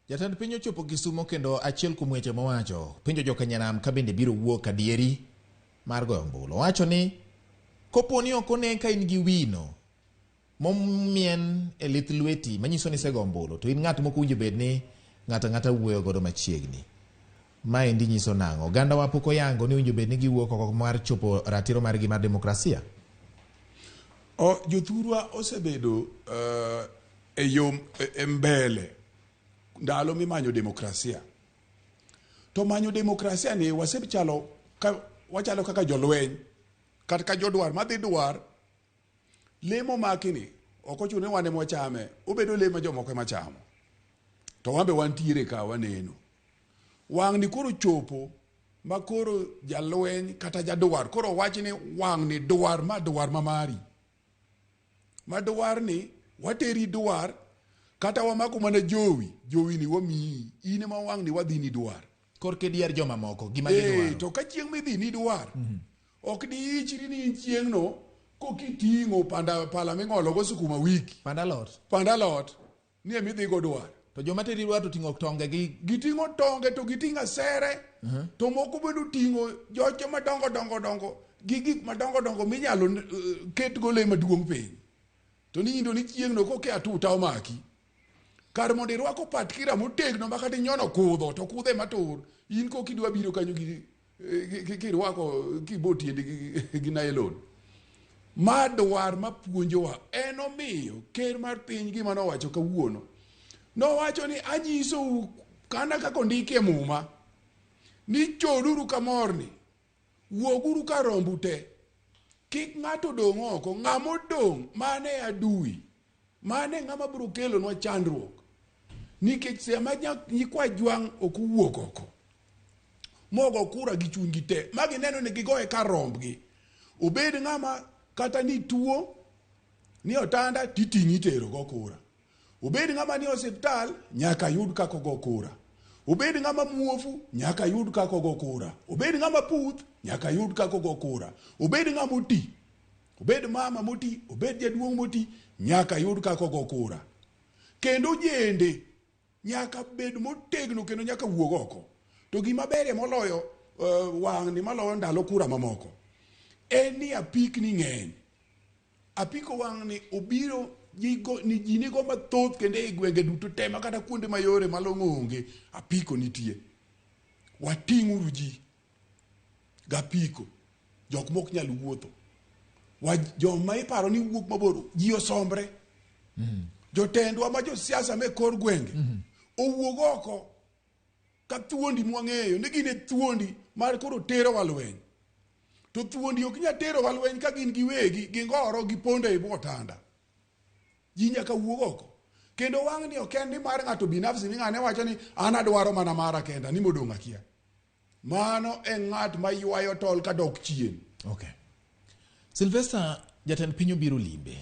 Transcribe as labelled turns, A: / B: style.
A: Jatend piny ochopo Kisumo kendo achiel kuom weche mowacho penjo jokanyanam ka bende biro wuok adieri mar goyo ombulu. Owacho ni kopo ni ok one ka in gi wino momien e lith lweti manyiso ni isego ombulu to in ng'at mok owinjo bed ni ng'ato ang'ata wuoyo godo machiegni. Maendi nyiso nang'o? Ogandawa pok oyango ni owinjo bed ni giwuok oko mar chopo ratiro margi mar demokrasia.
B: O, jothurwa osebedo uh, e yo e mbele ndalo mimanyo demokrasia. To manyo demokrasia ni wasechalo ka, wachalo kaka jolweny kata ka jodwar madhi dwar le momaki ni ok ochuno ni wan ema wachame, obedo le ma jomoko ema chamo. To wan be wantiere ka waneno. Wang'ni koro chopo ma koro jalweny kata jadwar koro wach ni wang'ni dwar ma dwar ma mari. Ma dwar ni wateri dwar kata wamako mana jowi, jowi ni wamiyi, in ema wang'ni wadhi ni dwar.
A: Korka dier jomamoko gima
B: Eh,
A: gidwaro.
B: to ka chieng' midhi ni dwar ok diichri ni in chieng'no kokiting'o panda pala ming'olo go sukuma wiki
A: Pand alot.
B: pand alot ni ema idhi go dwar
A: To joma teri dwar to ting'o tonge gi
B: giting'o tonge to giting'o asere to moko bende oting'o joche madongo dongo dongo gi gik madongo dongo minyalo uh, ketgo le maduong' piny to ni indo ni chieng'no koke atuta omaki kar mondo irwak opatkira motegno ma kata inyono kudho to kudhe matur in kok idwa biro kanyo gi kirwako kibo tiendi gi nylon ma dwar ma puonjowa en omiyo ker mar piny gima nowacho kawuono nowacho ni anyisou kana kaka ondiki e muma ni choduru kamorni wuoguru ka rombu te kik ng'ato dong' oko ng'ama odong' mane adui mane ng'ama biro kelonwa chandruok nikech sama nyikwa jwang' ok owuok oko mogo kura gi chunygi te ma gineno ni gigoye kar rombgi obed ng'ama kata ni tuo ni otanda titing'i itero go kura obed ng'ama ni osiptal nyaka yud kaka ogo kura obed ng'ama muofu nyaka yud kaka ogo kura obed ng'ama puth nyaka yud kaka ogo kura obed ng'ama oti obed mama moti obed jaduong' moti nyaka yud kaka ogo kura kendo jende nyaka bed motegno kendo nyaka wuog oko to gima berie moloyo uh, wang'ni maloyo ndalo kura mamoko en ni apikni ng'eny apiko wang'ni obiro jigo, ni ji nigo mathoth kendo e gwenge duto te makata kuonde mayore malong'o onge apiko nitie wating'uru ji gapiko jok mok nyal wuotho joma iparo ni wuok mabor ji osombre jotendwa ma josiasa me kor gwenge owuog oko ka thuondi mwang'eyo ni gin e thuondi mar koro terowa lweny to thuondi ok nyal terowa lweny ka gin giwegi gingoro gipondo e bwo otanda ji nyaka wuog oko kendo wang'ni ok en ni mar ng'ato binafsi ni ng'ane wacho ni an adwaro mana mara kenda ni modong' akia Mano e ng'at ma ywayo tol ka dok chien.
A: Okay. Sylvester, jatend piny obiro limbe.